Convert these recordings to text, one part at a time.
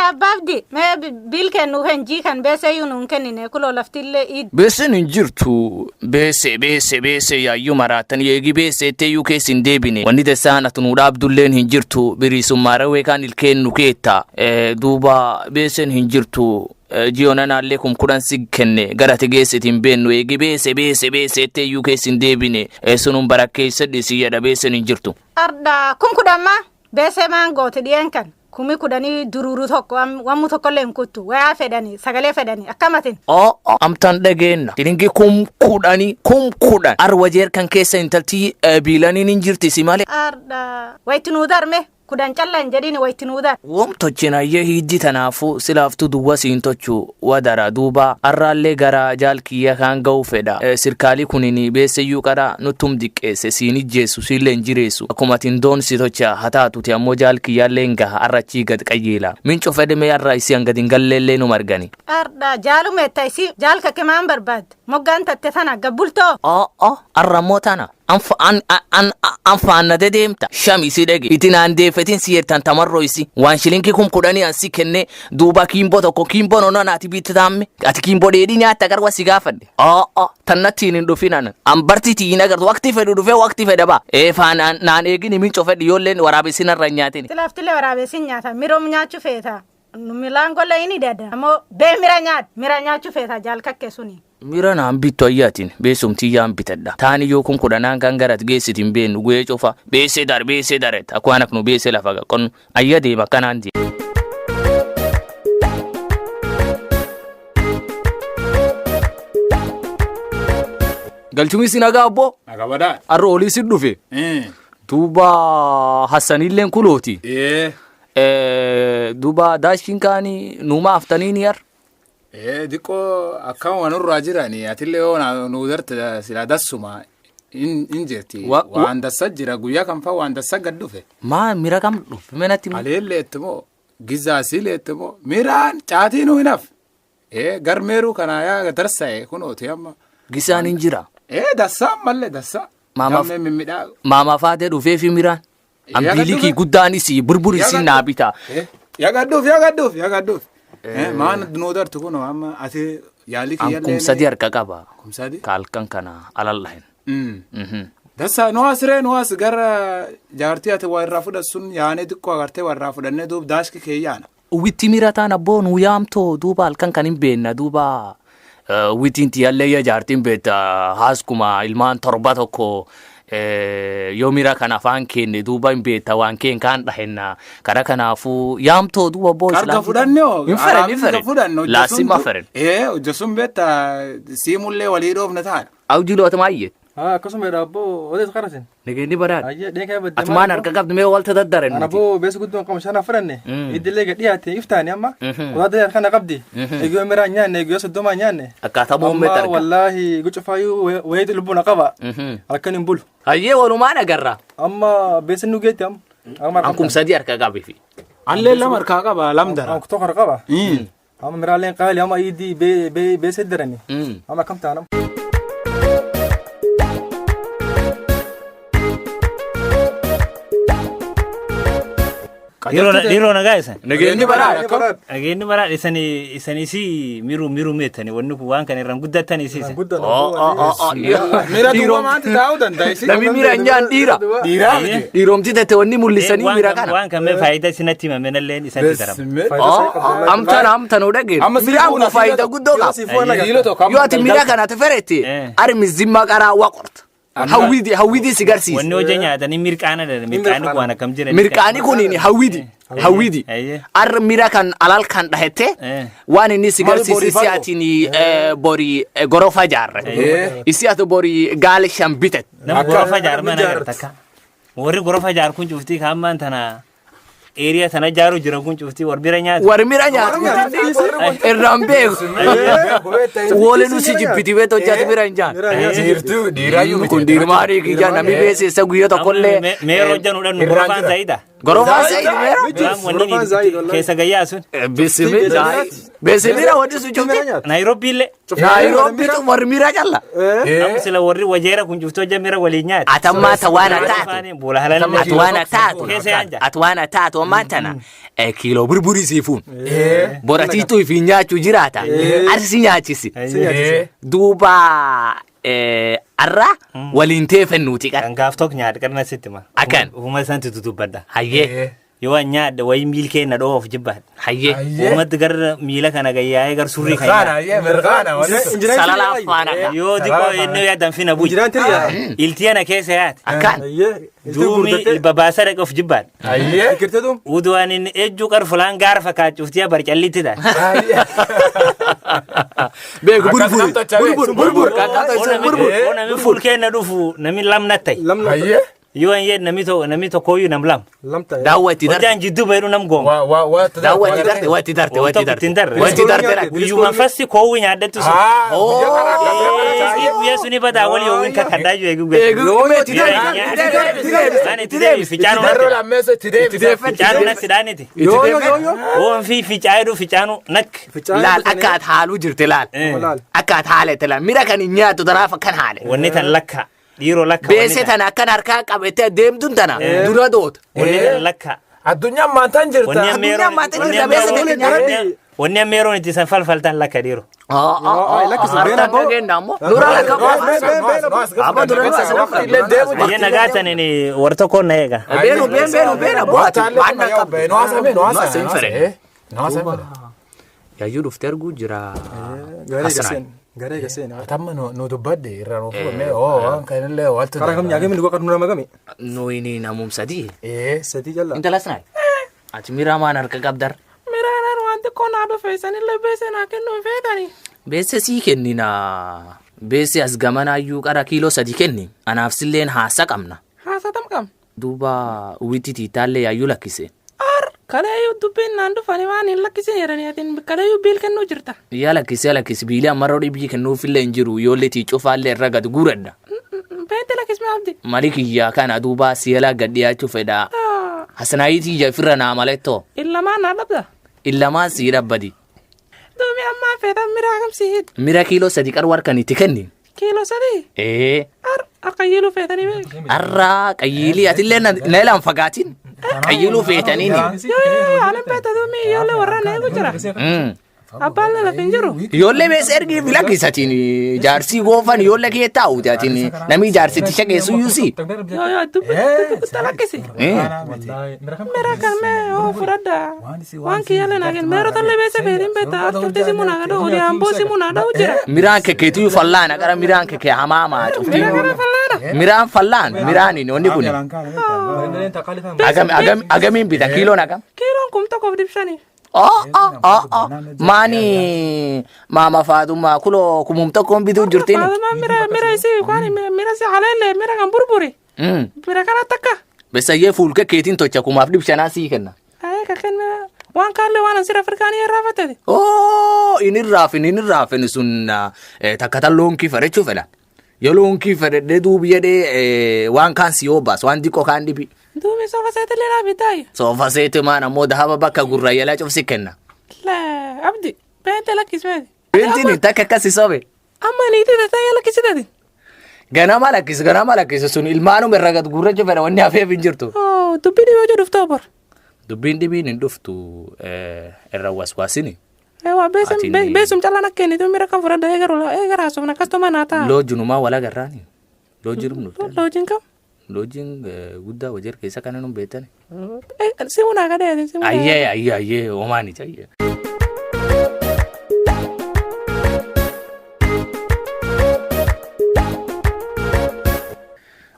Abbaabdi mee biil kennu henjii kan beeseeyyuu nuun kennine kuloo laftillee iid. Beeseen hin jirtu. Beese beese beese yaayyuu maraatan yeegi beeseetteeyyuu keessa hin deebine. Wanni dasaan ati nu dhaabdulleen hin jirtu. Biriisummaa kaan ilkeen nu keetta. Duuba beeseen hin jirtu. Jiyoonanaallee 10,000 si kenne gara ati geessiti hin beennu eegi beese beese beeseetteeyyuu keessa hin deebine. Sunun barakkeessadhi si jedha beeseen hin jirtu. Arda 10,000 maa beesee maan goote dhiyeen kan 10,000 dururu tokko wammu tokkollee hin kuttu wayaa fedhanii sagalee fedhanii akkamatin. Oo amtan dhageenna. Shilingi 10,000 10,000. Arwa jeer kan keessa intalti biilaniin hin jirti si malee. Arda wayitti nuu darme 10 calla hin jedhini wayitti nuu dar. Wom tochinaayyee hiijji tanaafu silaaftuu duwwa siin tochu wadara duuba arraallee gara jaalkiyya kaan ga'uu fedha. Sirkaalii kunin beeseyyuu qara nuttum diqqeesse siin ijjeessu siillee hin jireessu. Akkuma atin doon si tocha haa taatuti ammoo jaalkiyyaallee hin gaha arra achii gad qayyeela. Minco fedhe mee arra isii hanga dingalleellee nu margani. Arda jaalumeetta isii jaalka kemaan barbaadde moggaan tatte tana gabbultoo. Oo arra immoo tana. An faannate deemta shami si dhage itin aan deeffetin si jettan tamarroo isi waan shilinki 10,000 an si kenne duuba kiimboo tokko kiimboo nonon ati biitti taamme ati kiimboo dheedhii nyaatta garwa si gaafadhe oo tannattiin hin dhufin anan an bartii tiyyin agartu waqtii fedhu dhufee waqtii fedha ba ee faanaan naan eegini minco fedhi yoolleen waraabessin irra hin nyaatin. Silaaftille waraabessin nyaata miroom nyaachuu feeta. Milaan golla inni dada. Ammoo bee mira nyaat mira nyaachuu feeta jaalkakke suni. Mira naan bittu ayyaatiin beesumtii yaan bitadha. Taani yoo 10,000 kan garat geessit hin beennu guyee cufa beesee dar beesee daret akkaan aknu beesee lafa qonnu ayya deema akkanaan deema. Galchumii si nagaa abboo. Nagaa badaa. Arra olii si dhufe. Duuba Hassanilleen kulooti. Duuba daashiin kaanii nuuma haftanii ni ar. Diqqoo akkam wanurraa jirani atillee yoo nu darte silaa dassuma in jirti. Waan dassa jira guyyaa kan fa'a waan dassa gad dhufe. Maa mira kam dhufe menatti. Aleelleetti moo gizaasiileetti moo miraan caatii nu hin haf. Garmeeruu kana yaa darsa'e kunooti amma. Gisaan hin jira. Dassaa ammallee dassaa. Maamaaf maama faatee dhufee fi miraan. Ambiilikii guddaan isii burbur isii naa bitaa. Yagadduuf yagadduuf yagadduuf. Maan nuu dartu kunoo amma ati yaalii An kiyyallee. 3,000 harka qaba. 3,000? Kaalkan kana alallahin. Dassa nu as ree nu as gara jaartii ati waa irraa fudhat sun yaanee xiqqoo agartee waa irraa fudhannee duub daashki kee yaana. Witti mira taan abboo nu yaamtoo duuba halkan kan hin beenna duuba wittiin tiyyallee ya jaartiin beekta haaskuma ilmaan 7 tokko yoo mira kan afaan keenne duuba hin beekta waan keen kaan dhahenna kara kanaafuu yaamtoo duuba abboo. Qarga fudhanne hoo? Hin feren hin feren. Laasima feren. Hojjesuun beekta siimullee walii dhoofna taana. Awjiloo ati maayyee? Akkasuma jedha abboo odees karasin. Nageenyi baraadha. Ayyee dheen kee baddee. Atumaan harka qabdu mee walta daddaren. Ana boo beesa guddoon qabu shan fudhanne. Iddillee gad dhiyaate iftaani amma. Kutaa harka na qabdi. Eeguu miraa nyaanne eeguu 30 nyaanne. Akkaataa muummee Amma targa. wallaahi gucufaayyuu wayiitu lubbuu na qaba. Halkan hin bulu. Hayyee walumaan agarra. Amma beesa nu geetti amma. Amma An 3,000 harka qabifi. Allee lama harkaa qaba lam dara. An tokko harka qaba. Amma miraaleen qaali amma iddii beesa darani. Amma akkam taanam. Dhiiroo nagaa isan. Nageenyi baraadha akkam. Nageenyi baraadha isanii isanii si miru miru meettani wanni kun waan kana irraan guddattan isiisa. Mira duuba maanti taa'uu danda'a isi. Namni mira hin nyaan dhiira. Dhiiraa miti. Dhiiromti tette wanni mul'isanii mira kana. Waan kan mee faayidaa isinatti himame nalleen isatti darama. Amtan amtan dhageen. Amma Miraan kun faayidaa guddoo qaba. Dhiiroo tokko Yoo ati mira kana ati ferette armi zimma qaraa waa qorta. Hawwidi hawwidi si garsiisa. Wanni hojii nyaatanii mirqaana dha mirqaani waan akkam jiran. Mirqaani kuniin hawwidi hawwidi. Arri mira kan alal kan dhahette waan inni si garsiise isi atiin borii gorofa jaarre. Isi ati borii gaala shan bitet. Nama gorofa jaar mana agarta akka. Warri gorofa jaar kun cuftii kaammaan tana eeriyaa tana jaaru jira kun cuftii war bira nyaatu. Warri mira nyaatu irraan beeku. Wole nu si jibbiti beektu hojjaati mira hin jaan. Dhiirtuu dhiiraayyuu Kun dhiirumaarii kiyyaa namni beeksisa guyyaa tokkollee. Meeroo hojjannu dhannu gorofaan ta'idha. Gorofaa zaidi meera. Waan wanni Gorofaa zaidi, wallahi. keessa gayyaa sun. Bismillah. Bismillah wanti sun cufti. Naayiroobii illee. Naayiroobiitu warri miira calla. Amma sila warri wajeera kun cuftoo jamira waliin nyaata. Atammaa ta waan ataatu. Boola halallee. Ati waan ataatu. Keessa yaanja. Ati waan ataatu ammaan tana. Kiiloo burburii siifuun. Boratiitu ifi nyaachuu jiraata. Arsi nyaachisi. Duuba arra waliin teefennuuti qara. Kan gaaf tokko nyaadha qarna sitti ma. Akkan. Ufuma isaanti dudubbadha. Hayyee. Yoo an nyaadha wayii miil kee na dhoof jibbaadha. Hayyee. Uumatti gara miila kana gayyaa'ee gara surrii kan nyaadha. Mirqaana ayyee mirqaana wanni sun. Salala afaan akka. Yoo xiqqoo inni yaadan fina bu'i. Injiraan tiriyaa. Iltii ana keessa yaate. Akkaan. Duumi babaasa dhaqa of jibbaadha. Ayyee. Fikirte duum. Uduwaan inni ejjuu qar fulaan gaara fakkaachuuftiyaa barcallitti taate. Beeku Akkas burburi. namtochaa beeku. Burbur burbur. Kakkaata isa burbur. Oo nami fuul kenna dhufu nami lamna ta'e. Lamna. Ayyee. Yoo an yee nami tokko nami tokkooyyuu nam lam. Lamta. Daawwa itti darte. Hojjaan jidduu bayiru nam gooma. Waa waa waa. Daawwa itti darte. Waa itti darte. Waa itti Tokko ittiin darte. darre. Waa itti darte lakki. Guyyumaan fassi koowwi nyaadhattu sun. Ah. Guyyaa karaa akkasii. Guyyaa suni badaa wal yoo win kakaddaa jiru eegu Eegu itti darte. Itti deebi ficaanu Darroo lammeessa itti deebisa. ficaanu natti dhaaniti. Yoo yoo yoo yoo. Oon fi ficaayidhu ficaanu nak. Laal akka ati haaluu jirte laal. Laal. Akka ati haala laal. Mira kan hin nyaattu tanaaf akkan haale. Wanni tan lakka. Dhiiroo lakka. Beese tana akkan harkaa qabattee deemtuun tana dura doota. Wanni tan lakka. Addunyaan maantaan jirta. Wanni Addunyaan maantaan jirta, beese ammeeroon keenya. wanni ammeeroon itti san falfaltan lakka dhiiroo. Hartaan dhageenya ammoo. Nura lakka. Abba dura nu asirra fudhate. Ayya nagaa tanin warra tokkoon na eega. Beenu beenu beenu beenu bu'aati. Waan na qabdu. Yaayyuu dhuftee arguu jira. Garee Hassanaan. gaseen. Garee gaseen. Atamma nu dubbadde irraa nu fuudhame oo waan kanallee waltu. Karaa kam nyaagame nu qaqar nura magame. Nuyi namum sadii. Sadii jalla. Intala Hassanaan. Ati miira maan harka qabdar. Miraanaan waan xiqqoo naa dhufe isanillee beese naa kennuu hin feetanii. Beese sii kennina. Beese as gamanaayyuu qara kiiloo 3 kenni. Anaaf silleen haasa qabna. Haasatam qabna. Duuba uwwitti tiitaallee yaayyuu lakkise. Ar kaleeyyuu dubbiin naan dhufanii waan hin lakkisin jedhanii atiin kaleeyyuu biil kennuu jirta. Yaa lakkise yaa lakkise biilii ammaroo dhibii kennuufillee hin jiru ijoollee tiicofaallee irra gad guuradha. Beente lakkisme abdi. Mali kiyyaa kana duuba siyalaa gad dhiyaachuu fedha. Hasanaayitii ija ofirra naa malettoo. Illamaan naa dhabda. Illamaan sii dhabbadi. Duumi ammaa feetan miraa kamsii hidhi. Mira kiiloo 3 qaruu harkan itti kenni. Kiiloo 3. Ee. Ar qayyiluu feetanii beeku. Arraa qayyilii atillee na ilaan fagaatin. Qayyiluu feetaniini. Yoo yoo yoo anan beekta duumi ijoollee warra na eegu jira. Abbaan lafa hin jiru. Ijoollee bees ergii fi lakkisatiin jaarsii goofan ijoollee kee taa'u atiin namni jaarsitti shakeessu yuusi. Yoo yoo dubbi dubbi guddaa lakkisi. Mira kan mee oo fudhadha. Waan kiyyaalee naa kennu meerota illee beese feetiin beekta harkifti si munaa gadoo odii amboo si munaa dha'u jira. Miraan kekeetu fallaana qara miraan keke hamaamaa cuftii. Mira kana fallaana. Miraan fallaan miraan inni kun. Agam agam agamiin bita kiiloon agam. Kiiloon 1500. Oh oh oh oh maani maama faadummaa kuloo 1000 bituu jirtiin. Faadumaa mira mira isii waan mira si haleellee mira kan burburi. Mira kana takka. Besayyee fuulka keetiin tocha 1500 sii kenna. Ayee kakken mira waan kaallee waan asirra Afrikaanii irraa fattate. Oh inni raafin inni raafin sun takka tan loonkii fedhachuu fedha. Yoo loonkii fedhadhee duubi jedhee waan kaan si oobbaas waan xiqqoo kaan dhibi. Duubi soofa seetillee naa bitaayi. Soofa seeti maan ammoo dahaba bakka gurrayyalaa cufsi kenna. Lee abdi beente lakkismeeti. Beentiin takka akkasi sobe. Amma niitii tattee lakkisitati. Ganama lakkisi ganama lakkisi sun ilmaanuma irra gad gurracha fedha wanni hafeef hin jirtu. Oh dubbii dhibee hojii dhuftoo bor. Dubbiin dhibiin hin dhuftu irra waswaasini. Ewa beesum callaan akka inni mira kan fudhadha eegaru eegara haasofna akkasuma naa ta'a. Loojinumaa wal agarraani. Loojiin dhufte. Loojiin kam? Loojiin guddaa wajeer keessa kana nun beektani. Simu naa gadee simu. Ayyee ayyee ayyee omaaniti ayyee.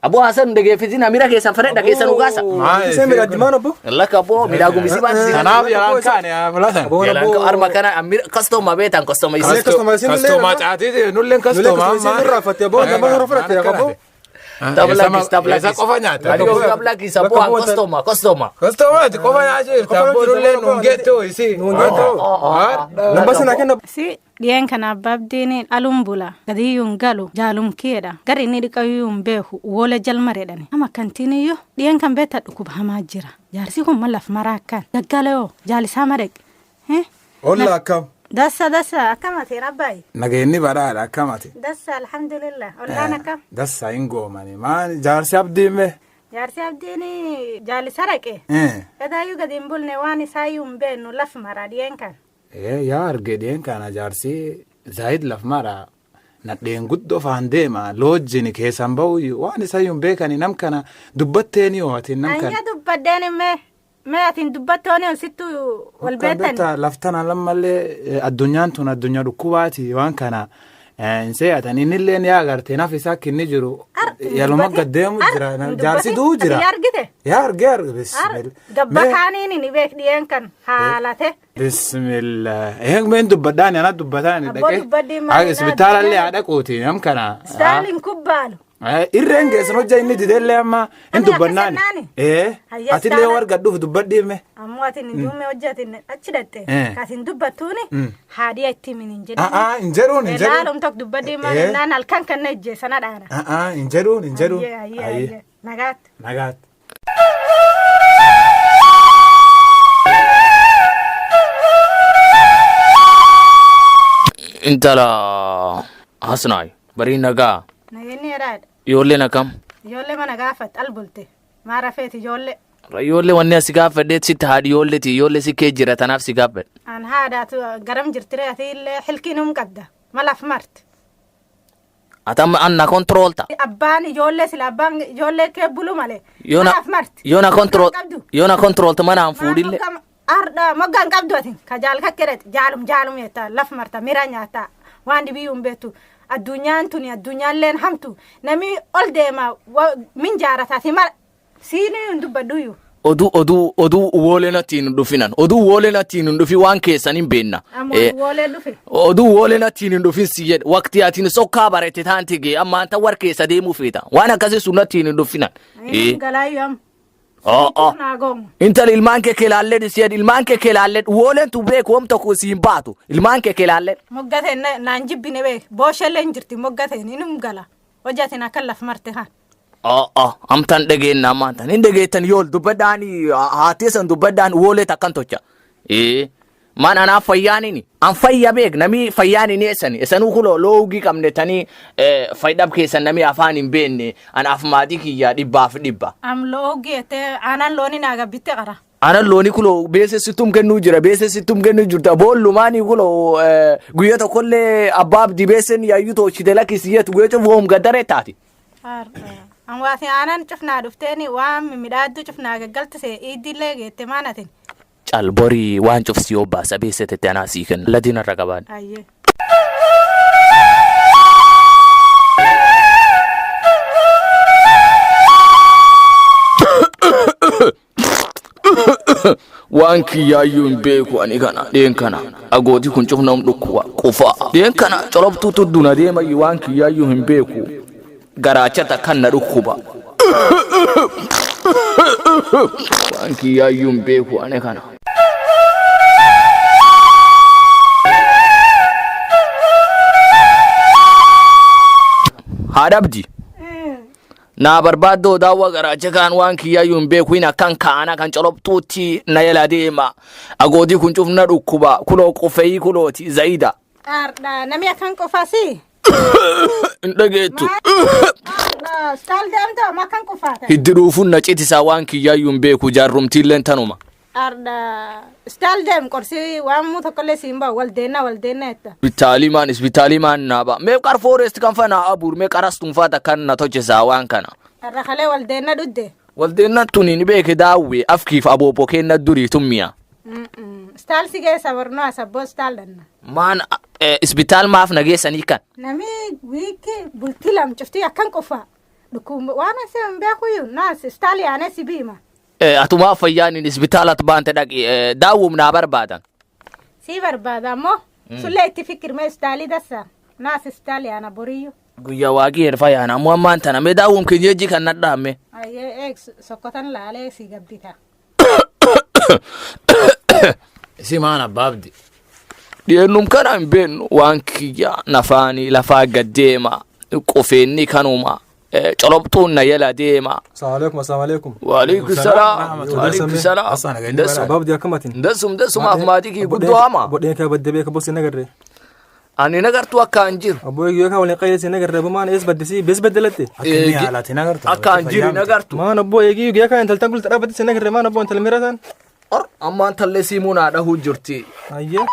Aboo Hasan dhageeffitiin amira keessan fedhadha keessan ugaasa. Iseen mira dimaan obbo. Lakka aboo miidhagumsi baasisi. Kanaaf jalaan kaane filatan. Jalaan arma kana amira kastoma beetan kastoma isi. Kastoma isin illee. Kastoma caatiiti nulleen kastoma amma. Nulleen kastoma aboo nama yeroo fudhatte aboo. Tablakis tablakis. Isa qofa nyaata. Tablakis aboo kastoma kastoma. Kastoma ati qofa nyaachuu jirta aboo nulleen nuun geettu isi. Nuun geettu. Namba sana kenna. Si Dhiyeen kana abbaa abdiin aluun bula gadiyyuu hin galu jaalum kiedha gar inni dhiqayyuu hin beeku woola jalmareedhani ama kantiiniyyuu dhiyeen kan beekta dhukkuba hamaa jira jaarsi kun malaf maraa akkan gaggalayoo jaalisaa mareq. Olla akkam. Dassa dassa akkam ati rabbaay. Nageenyi badhaadha akkam ati. Dassa alhamdulillah ollaan akkam. Dassa hin goomani maan jaarsi abdiin mee. Jaarsi abdiin jaalisa dhaqe. Gadaayyuu gadi hin bulne waan isaayyuu hin beeknu laf mara dhiyeen kan. Yaa arge dhiyeen kana jaarsi zaayid laf mara nadheen guddoo faan deema loojjini keessan ba'u waan isaayyuu hin beekani nam kana dubbatteeni yoo ati nam kana. Anya dubbadeen mee mee atiin dubbattooni on sittu wal beektani. Laftana lammallee addunyaan tun addunyaa dhukkubaati waan kana hin seeyatan innillee yaa agartee naf isaa akka inni jiru yaluma gaddeemu jira jaarsi du'u jira. Ati argite? Yaa arge arge bismillah. Gabba kaaniin ni beek dhiyeen kan haalate. Bismillah. Eeg meen dubbadhaan ana dubbataan Abboo dubbaddi maal Isbitaalallee haa dhaquuti nam kana. Istaaliin kubbaalu. Irreen geessan hojja inni didellee amma hin Ani dubbannaani. akkas jennaani? Ee Hayya atillee istaala- warga dhufu dubbadhiime. Ammoo atiin hin duume hojjatin achi dhatte. Kasin dubbattuuni haadhiya itti himin hin jedhin. A'aa hin jedhuun hin jedhuun. Laalum tokko dubbaddi maal naan halkan kan na ijjeessana dhaana. A'aa hin jedhuun hin jedhuun. Ayyee ayyee ayyee nagaatti. Nagaatti. Intala Hasnaay barii nagaa Nageenyi jedhaadha. ijoolleen akkam. Ijoollee mana gaafat al bulte. Maara feeti ijoollee. Ijoollee wanni asi gaafadheet sitti haadhi ijoolleeti ijoollee si kee jira tanaaf si gaafadhe. An haadhaatu garam jirtire ati illee xilkii num qabda. Malaaf marti. Ati amma an na kontroolta. Abbaan ijoollee sila abbaan ijoollee kee bulu malee. Yoo na Malaaf marti. yoo na kontrool Qabdu. yoo na kontroolta mana an fuudhillee. Arda moggaan qabdu atin ka jaal kakkeret jaalum jaalum jetta laf marta mira nyaata waan dhibiyyuu hin beektu addunyaan tuni addunyaalleen hamtu nami ol deema min jaarataati mara siinii hin dubbadhuyyuu. Oduu oduu oduu wooleen attiin hin dhufinan oduu wooleen attiin hin dhufin waan keessan hin beenna. Ammoo woolee dhufe. Oduu wooleen attiin hin dhufin si jedhe waqtii atiin sokkaa barete taanti gee amma anta war keessa deemuu feeta waan akkasii sun attiin hin dhufinan. Inni galaayyuu amma. Oh, oh. Naa goomu. Intal ilmaan kee keelaallee si jedhe ilmaan kee keelaallee wooleen tu beeku wam tokko siin baatu ilmaan kee keelaallee. Moggateen naan jibbine beek booshellee hin jirti moggateen inum gala hojjatin akka laf marte kan. Oh, oh. Amtan dhageenna ammaantan hin dhageettan yool dubbadhaan haateessan dubbadhaan woolee takkan tocha. Ee. Maan anaaf fayyaanini an fayya beek nami fayyaanini eessani eessanuu kuloo loogii qabne tanii fayyadhab keessan nami afaan hin beekne anaaf maatii kiyyaa dhibbaaf dhibba. Am loogii jettee aanan looni naa gabbitte qara. Anan looni kuloo beese sittum kennuu jira beese sittum kennuu jirta boollumaanii kuloo guyyaa tokkollee abbaa abdii beesen yaayyuu toochite lakkisiyyeetu guyyaa cufu hoom gaddaree taati. An waatiin aanan cufnaa dhufteeni waan mimidhaaddu cufnaa gaggaltise iiddiillee geette maan atin. Calborii waan cufsi yoo baasa beese tette anaa sii kenna ladiin irra qabaan. Ayyee. Waan kiyyaayyuu hin beeku ani kana dheen kana agooti kun cufna dhukkuba qufa dheen kana colobtuutu duna deemayyu waan kiyyaayyuu hin beeku garaachata kan na dhukkuba. Waan kiyyaayyuu hin beeku ani kana. Haadha abdii. Naa barbaaddoo daawwa garaacha kaan waan kiyyaayyuu hin beeku hin akkan kaana kan colobtuutti na yala deema. Agoodii kun cufna dhukkuba kuloo qufeeyii kulooti zayida. Arda nami akkan qofaasi. Hin dhageettu. Arda staal deemtoo amma akkan qofaata. Hiddi dhuufuun na citisaa waan kiyyaayyuu hin beeku jaarrumtiilleen tanuma. Arda staal deem qorsi waan muu tokkollee siin bahu wal deennaa wal deennaa jetta. Isbitaalimaan isbitaalimaan naa ba'a. Mee qar foorest kan fa naa abuur mee qaras tunfaata kan na tochisaa waan kana. Arra kalee wal deennaa dhudde. Waldeennan tuni ni beeke daawwe afkiif abooboo kenna durii tummiya. Staal si geessa barnoo asabboo staal dhanna. Maan isbitaal maaf na geessanii kan. Nami wiiki bultii lam cuftii akkan qofa. Dhukkuba waan asii hin beekuyyuu naas staal yaanee si biima. Atumaa fayyaan isbitaalat baante dhaqi daawwum naa barbaadan. Si barbaada ammoo sullee itti fikirmee istaalii dassa naas istaal yaana boriyyuu. Guyyaa waaqii erfa yaana ammoo ammaan tana mee daawwum kinyejji kan nadhaame. Ayyee eeg sokkotan laalee si gabbita. Isi maan abbaa abdi. Dhiyeennum kana hin beennu waan kiyya nafaanii lafaa gad deema qofeenni kanuma colobxuun na yala deema. Assalamu alaikum, assalamu alaikum. Waalaikum salaam. Waalaikum salaam. Dasum Baabdi akkamatin. dasum dasumaaf maatii kii guddoo hama. Bodheen kee badde beeka bossi nagarre. Ani nagartuu akka hin jiru. Abboo eeguu kan waliin qayyee si nagarre maan ees baddisi bees baddelatte. Akka hin jiru nagartu. Maan abboo eegii guyyaa kan intaltan gulta dhaabbatti si nagarre maan abboo intal miira san. Or ammaan tallee siimuu naa dhahuu jirti. Ayyee.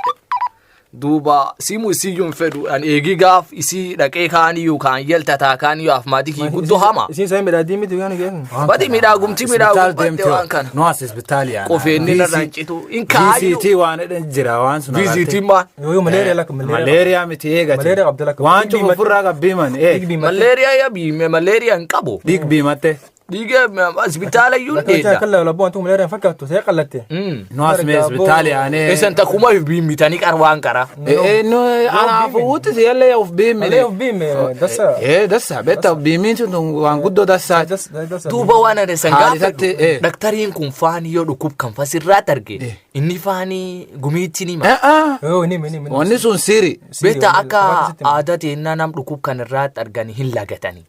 Duuba siimuu isiyyuu hin fedhu an eegii gaaf isii dhaqee kaaniyyuu kaan yeltataa kaaniyyuu af maatii kii guddoo hama. Isiin saayii midhaadii miti kan geessu. Badi midhaagumti midhaagumti waan kana. Nu as isbitaali yaana. Qofeenni narra hin citu. In kaayyuu. VCT waan jedhan jira waan sun. VCT maal? Yoo yoo malaariyaa lakka malaariyaa. Malaariyaa miti eegati. Malaariyaa qabda lakka. Waan cufa ofirraa qabbiiman. Malaariyaa yaa biime malaariyaa hin qabu. Dhiig biimatte. Dhiiga isbitaala iyyuu hin Lakka dheedda. kalla labboo antu malaariyaa fakkaattu see qallatte. Nu as mee isbitaali yaanee. Isan takkuma biimmitanii qar waan qara. Nu anaafuu si yallee of biimine. Malee of biime dassa. Dassa beektaa biimiin sun waan guddoo dassaa. Duuba waan ani san Haali isatti, gaafadhu daktariin kun faani yoo dhukkub kan fasirraatti arge inni faani gumiitti ni hima. Yoo ni ni ni. Wanni sun siri. Beektaa akka aadaa teennaa nam dhukkub kan irraatti argani hin lagatani.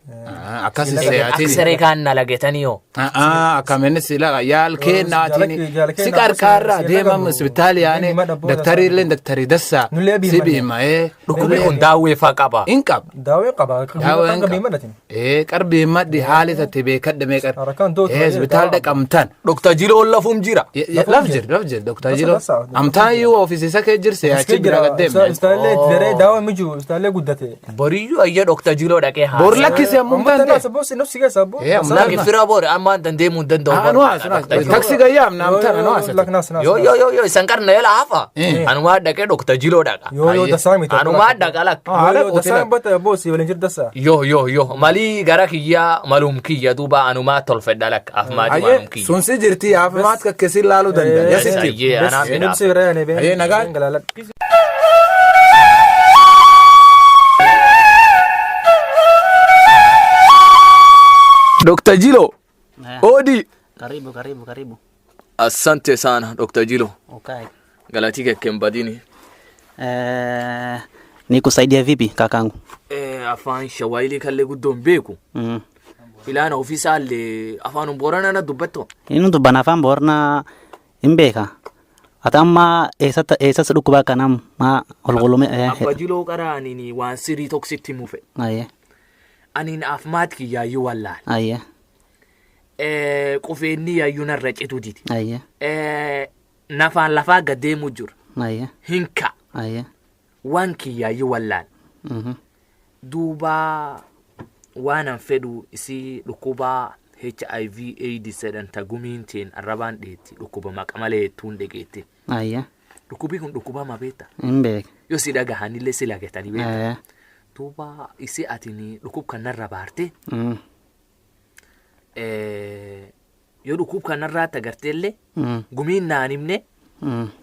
Akkas Akka seeyatiin. saree kaan na lagatanii yoo. Akkamiin si laga yaal kennaatiin si qarqaarraa deemam isbitaali yaane daktarii illee daktarii dassaa si biima. Dhukkubni kun daawwee faa qaba. In qaba. Daawwee qaba. Daawwee Qarbii madhatin. Qarbii maddi haali tatte beekadhe mee qar. Harkaan dootu. Isbitaal dhaqamtan. Doktar Jiloon lafum jira. Laf jir laf jir doktar Jiloo. Amtaan iyyuu ofiisiisa kee jirse achi bira gaddeemne. Istaallee daree daawwee miju istaallee guddate. Boriyyuu ayya Doktar Jiloo dhaqee haa. Bor lakkisi ammoo Amma tante. saboo si nafsi keessa abboo. Nami fira bori ammaan dandeemuu hin danda'u. Nu haas nu haas. Taksii gayyaam naamtana nu haas. Yoo yoo yoo yoo isan qarna yala hafa. Anumaa dhaqee Doktar Jiloo dhaqa. Yoo yoo dasaa miti. Anumaa dhaqa lakka. Yoo yoo dasaa bata abboo si waliin jir dasaa. Yoo yoo yoo malii gara kiyyaa malum kiyya duuba anumaa tolfedha lakka afmaati malum kiyya. Sun si jirti afumaat kakkeessi laaluu danda'a. Yasitti. Ayyee anaa midhaa. Nubsi bira yaane bee. Ayyee nagaa. Dr. Jilo. Odi. Karibu, karibu, karibu. Asante sana Dr. Jilo. Okay. Galatii kekkeen badini. Nikusaidia vipi kakangu? Afaan Shawaayilii kallee guddoo hin beeku. Filaan ofiisaallee afaan Booranaa na dubbattu. Inni dubban afaan Booranaa hin beeka. Ati amma eessatti eessatti dhukkuba akkanaa maa qulqullume? Abba Jiloo qara aniin waan sirii tokkositti mufe. Ayyee. Aniin afmaat kiyyaayyuu wallaal. Ayyee. Qufeenni yaayyuu narra citu didi. Ayyee. Nafaan lafaa gad deemuu jiru. Ayyee. Hinka. Ayyee. Waan kiyyaayyuu wallaal. Duuba waan an fedhu isii dhukkuba HIV AIDS jedhan ta gumiin teen arrabaan dheetti dhukkuba maqa malee tuun dhegeetti. Ayyee. Dhukkubi kun dhukkuba ma beekta? Hin beeka. Yoo si dhagahanillee si lagatanii beekta. Duuba isii atiin dhukkub kanarra baarte yoo dhukkub kanarraa tagarteellee gumiin naan himne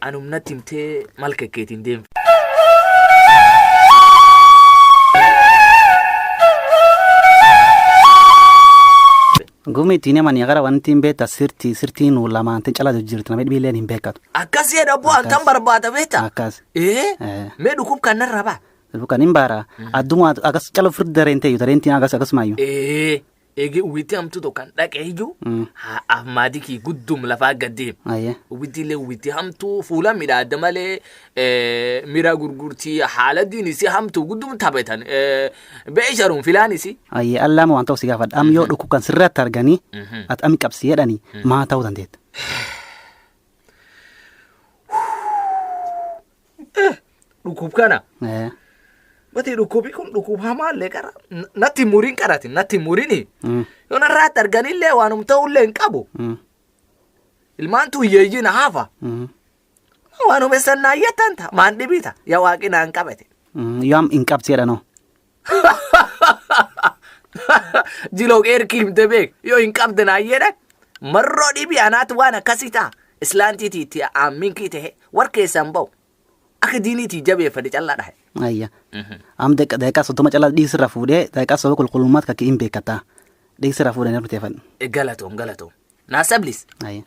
anumnatti himtee mal kekkeetiin deemte. Gumi ittiin himanii gara wanti hin beekta sirtii sirtii nu lamaantiin cala jirti namni dhibiilleen hin beekatu. Akkas jedha bu'aan tan barbaada beekta. Akkas. Mee dhukkub kanarra baa. Kan hin baara adduma akkas cala ofirra dareen ta'e dareentiin akkas akkasumaayyuu. Eegee uwwitti hamtu tokko kan dhaqee iyyuu afmaadikii guddum lafaa gad deema. Ayyee. Uwwitti illee uwwitti hamtuu fuula midhaadda malee mira gurgurtii haala diin isii hamtuu guddum taphatan beesharuun filaan isii. Ayyee allaama waan ta'u si gaafadha. Am yoo dhukkub kan sirratti arganii ati ami qabsi jedhanii maa ta'uu dandeetta. Dhukkub kana. Bati dhukkubi kun dhukkub hamaallee qara natti muriin qarati natti murini. Yoo narraatti arganillee waanum ta'ullee hin qabu. Ilmaantu hiyyeeyyiin hafa. Waanuma isan naayyattan ta'a maan dhibita yaa waaqi naan qabate. Yoo am hin qabsi jedhanoo. Jiloo qeerkii himte beek yoo hin qabde naan jedhan marroo dhibii anaatu waan akkasii ta'a. Islaantiitii itti aamminkii ta'e warkeessan ba'u akka diiniitii jabeeffate callaa dhahe. Ayya. Am daqiiqaa 30 cala dhiisirra fuudhee daqiiqaa 30 qulqullummaatti kakki hin beekataa. Dhiisirra fuudhee namni teeffadhu. Galatoom galatoom. Naasablis. Ayya.